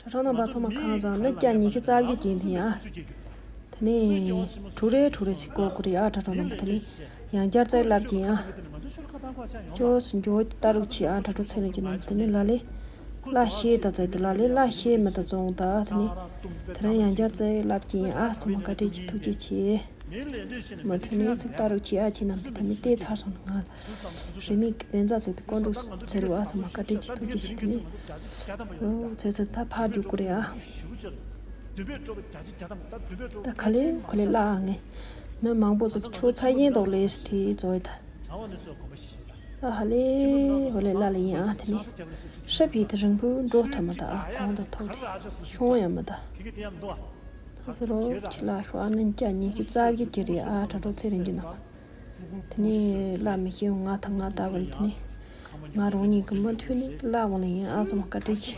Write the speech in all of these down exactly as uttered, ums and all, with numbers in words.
དྲ་གྲོགས་རྣམ་པ་ཚང་མ་གང་བཟང་། ནི་སྐྱ་ཉི་ཤུ་རྩ་བརྒྱད་ཅན་དེ་ཡིན་ཨ། དེ་ནས་དྲུག་རེ་དྲུག་རེ་ཞིག་བཀོད་དགོས་རེད་ཨ། དྲ་གྲོགས་རྣམ་པ། དེ་ནས་ཡང་བསྐྱར་རྩ་ལབ་ཀྱིན་ཨ། ཅོས་འཇོག་ལྟ་རུ་ཆེ་ཨ། དྲ་གྲོགས་ཚེ་རིང་གི་ནང་དེ་ནས་ལ་ལས་གླ་ཤེས་ད་ཚོད་དེ་ལ་ལས་གླ་ཤེས་མི་ད་ཚོང་ད། དེ་ནས་དེ་རིང་ཡང་བསྐྱར་རྩ་ལབ་ཀྱིན་ཨ། སོ་མ་བཀའ་དྲིན་ཆེ། ཐུགས་རྗེ་ཆེ། མ་ཐུག་ནས་ཚིག་ལྟ་རུ་ཆེ་ཨ། ཁྱེད་རྣམ་པས་དེ་ནས་བལྟས་ཚར་སོང་ན་ང་རེ་མིག་གི་བདེན་རྩ་ཚིག་དེ་ཀོང་ཀྲུག་ཚེ་རུ་ཨ། སོ་མ་བཀའ་དྲིན་ཆེ། ཐུགས་རྗེ་ཆེ། དེ་ནས་རོ་ཚེ་ཚེ་ད་ཕར་རྒྱུག་གི་རེད་ཨ། ད་ག་ལེ་ག་ལེ་ལ་ཨ། ངས་མི་མང་པོ་ཚོ་ཆོ་ཚ་ཡིན་མདོག་ལས་དེ་ཚོ་ད། ད་ཧ་ལེ་ཧོ་ལེ་ལ་ལ་ཡིན་ཨ། དེ་ནས་ཧྲི་ཕི་དེ་རིང་པོ་འགྲོ་ཐུབ་མ་ད་ཨ། གོང་དུ་ཐོག་དེ་ཤོང་ཡ་མ་ད། ད་རོ་ཁྱི་ལ་ཤོ་ཨ། ནི་སྐྱ་ཉི་ཤུ་རྩ་བརྒྱད་ཅན་རེད་ཨ། དྲ་གྲོགས་ཚེ་རིང་གི་ནང་། དེ་ནས་ལ་མི་ཤེས་ང་ད་ང་ད་བར་དེ་ནས་ང་རང་ཉིད་ཀྱི་མུ་མཐུད་ནས་ལ་འོང་ལ་ཡིན་ཨ། སོ་མ་བཀའ་དྲིན་ཆེ།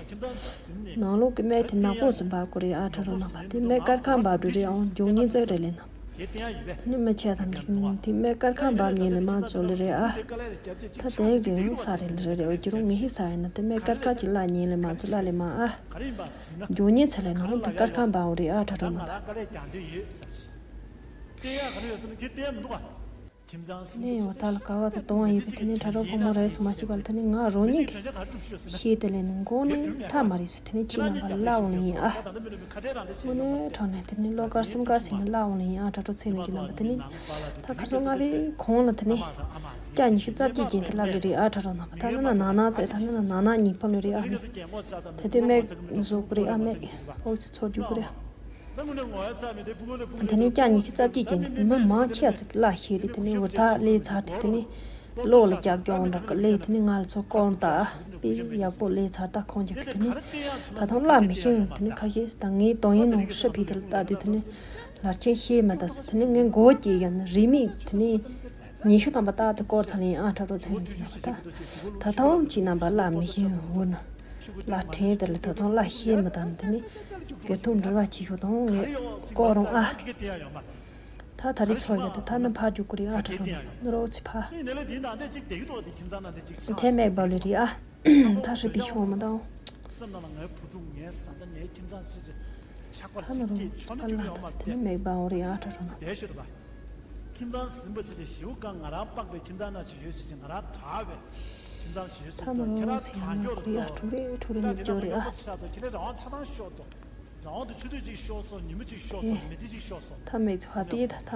ནང་ལོགས་ཀྱི་སྨན་དེ་ནག་པོ་ཙམ་འབབ་དགོས་རེད་ཨ། དྲ་གྲོགས་རྣམ་པ། དེ་སྨན་དཀར་ཁ་འབབ་འགྲོ་རེད་ཨང་། མགྱོགས་ཉིན་ཙག་རེད་ལས་ན། དེ་ནི་མི་ཆ་ཐམས་ཅད་ཀྱིས་དེ་སྨན་དཀར་ཁ་འབབ་ཉིན་ལས་མང་ཚོ་ལས་རེད་ཨ། ད་དེང་གི་ཡང་ས་རེད་ལས་རེད་རེད། འོ་རྒྱུ་རུང་ངེད་ཧི་ས་ཡིན་ན་དེ་སྨན་དཀར་ཁ་ཅིག་ལ་ཉིན་ལས་མང་ཚོ་ལ་ལས་མང་ཨ། མགྱོགས་ཉིན་ཚེ་ལས་ནང་དེ་དཀར་ཁ་འབབ་འོ་རེད་ཨ། དྲ་གྲོགས་རྣམ་པ། ནས་འོ་ད་ལ་ག་བ་དང་གཏོང་བ་ཡིན་པ་དེ་ནི་དྲ་གྲོགས་ཕོ་མོ་རེད་སོ་མ་ཤེས་པ་ལ། དེ་ནི་ང་རང་ཉིད་ཀྱིས་ཤེས་དེ་ལས་ནི་མགོ་ནས་མཐའ་མ་རེད་ཟེར། དེ་ནི་ཁྱེད་རྣམ་པ་ལ་ལབ་འོང་ལ་ཡིན་ཨ། དངོས་གནས་དྲང་གནས་དེ་ནི་བློ་དཀར་སེམས་དཀར་ཟེར་ནས་ལབ་འོང་ལ་ཡིན་ཨ། དྲ་གྲོགས་ཚེ་རིང་གི་རྣམ་པ། དེ་ནི་ད་ཁ་སང་ང་རེ་གོང་ལ་དེ་ནི་སྐྱ་ཉི་ཤུ་རྩ་བརྒྱད་ཅན་དེ་ལབ་ལེ་རེད་ཨ། དྲ་གྲོགས་རྣམ་པ། ད་ནི་ན་ན་ན་ཚེ་ད་ནི་ན་ན་ན་ཉིས་ཕོ་ནི་རེད་ཨ། ནི་དེ་དུས་མེག་བཟོ་དགོས་རེད་ཨ། མེག་ཨོག་ཚེ་ཚོར་རྒྱུ་དགོས་རེད་ཨ། དེ་ནས་སྐྱ་ཉི་ཤུ་རྩ་བརྒྱད་ཅན་དེ་མི་མང་ཆེ་བ་ཅིག་གླ་ཤེས་རེད། དེ་ནས་འུར་ཐག་ལས་ཚར་ཏེ་དེ་ནས་གློག་ལ་རྒྱག་རྒྱག་འདྲ་གི་ལས། དེ་ནས་ང་ལ་ཚོ་སྐོར་ད་དཔེ་ཡག་པོ་ལས་ཚར་ད་ཁོང་རྒྱག་གི། དེ་ནས་ད་དུང་གླ་མི་ཤེས་ཡོང་། དེ་ནས་ཁ་ཤས་ད་ངའི་དོན་ཡིན་ནོ་ཧྲི་ཕི་དེ་ལ་ལྟ་དུས་དེ་ནས་ལར་ཆེན་ཤེས་མ་ད་ཟེར། དེ་ནས་ངའི་མགོ་སྐྱེས་ཡང་ན་རེ་མིག་དེ་ནས་ཉི་ཤུ་ཐམ་པ་ཏག་ཏག་སྐོར་ཚར་ལེ་ཡིན་ཨ། དྲ་གྲོགས་ཚེ་རིང་གི་རྣམ་པ། ད་ད་དུང་ཁྱེད་རྣམ་པ་གླ་མི་ཤེས་འོ་ན་གླ་ཕྲན་དེ་ལ་ད་དུང་གླ་ཤེས་མི་དང་དེ་ནི་སྒེར་ཐོག་འབྲེལ་བ་བྱེད་ཤོག་དང་ངས་སྐོར་རུང་ཨ། ད་ད་རེས་ཚོར་ཡ་དེ་ད་ནི་ཕར་རྒྱུག་གི་རེད་ཨ། དྲ་གྲོགས་ནི་རོགས་ཚེ་ཕ། དེ་མེད་པ་ལེ་རེད་ཨ། ད་ཧྲི་ཕི་ཤོང་མི་དང་། ད་ནི་རོགས་ཚེ་ཕ་ལ་དེ་ནི་མེད་པ་འོ་རེད་ཨ། དྲ་གྲོགས་ནི། ཁྱིམ་ཚང་ཟིན་པ་ཆེ་ཆེ་ཞེའུ་ཀ་ང་རང་སྤག་པའི་ཁྱིམ་ཚང་ན་ཅིག་ཡོད་ཟེར་ཅིག་ང་རང་དག་པའི་ཁྱིམ་ཚང་ཅིག་ཡོད་ཟེར་ད་ནི་ཅིག་ང་རང་རོགས་ཚེ་ཡང་ན་ཁོ་རེ་ཨ། ཁྲུ་རེ་ཁྲུ་རེ་མི་སྐྱོ་རེ་ཨ། ཁྱེད་རང་ཆ་ཚང་ཤོག་དོ། རང་དུ་ཆུ་ཚོད་གཅིག་ཤོག་སོ་ཉི་མ་གཅིག་ཤོག་སོ་མི་ཚེ་གཅིག་ཤོག་སོ། ད་མེད་ཚེ་ཧ་ཏི་ད་ད།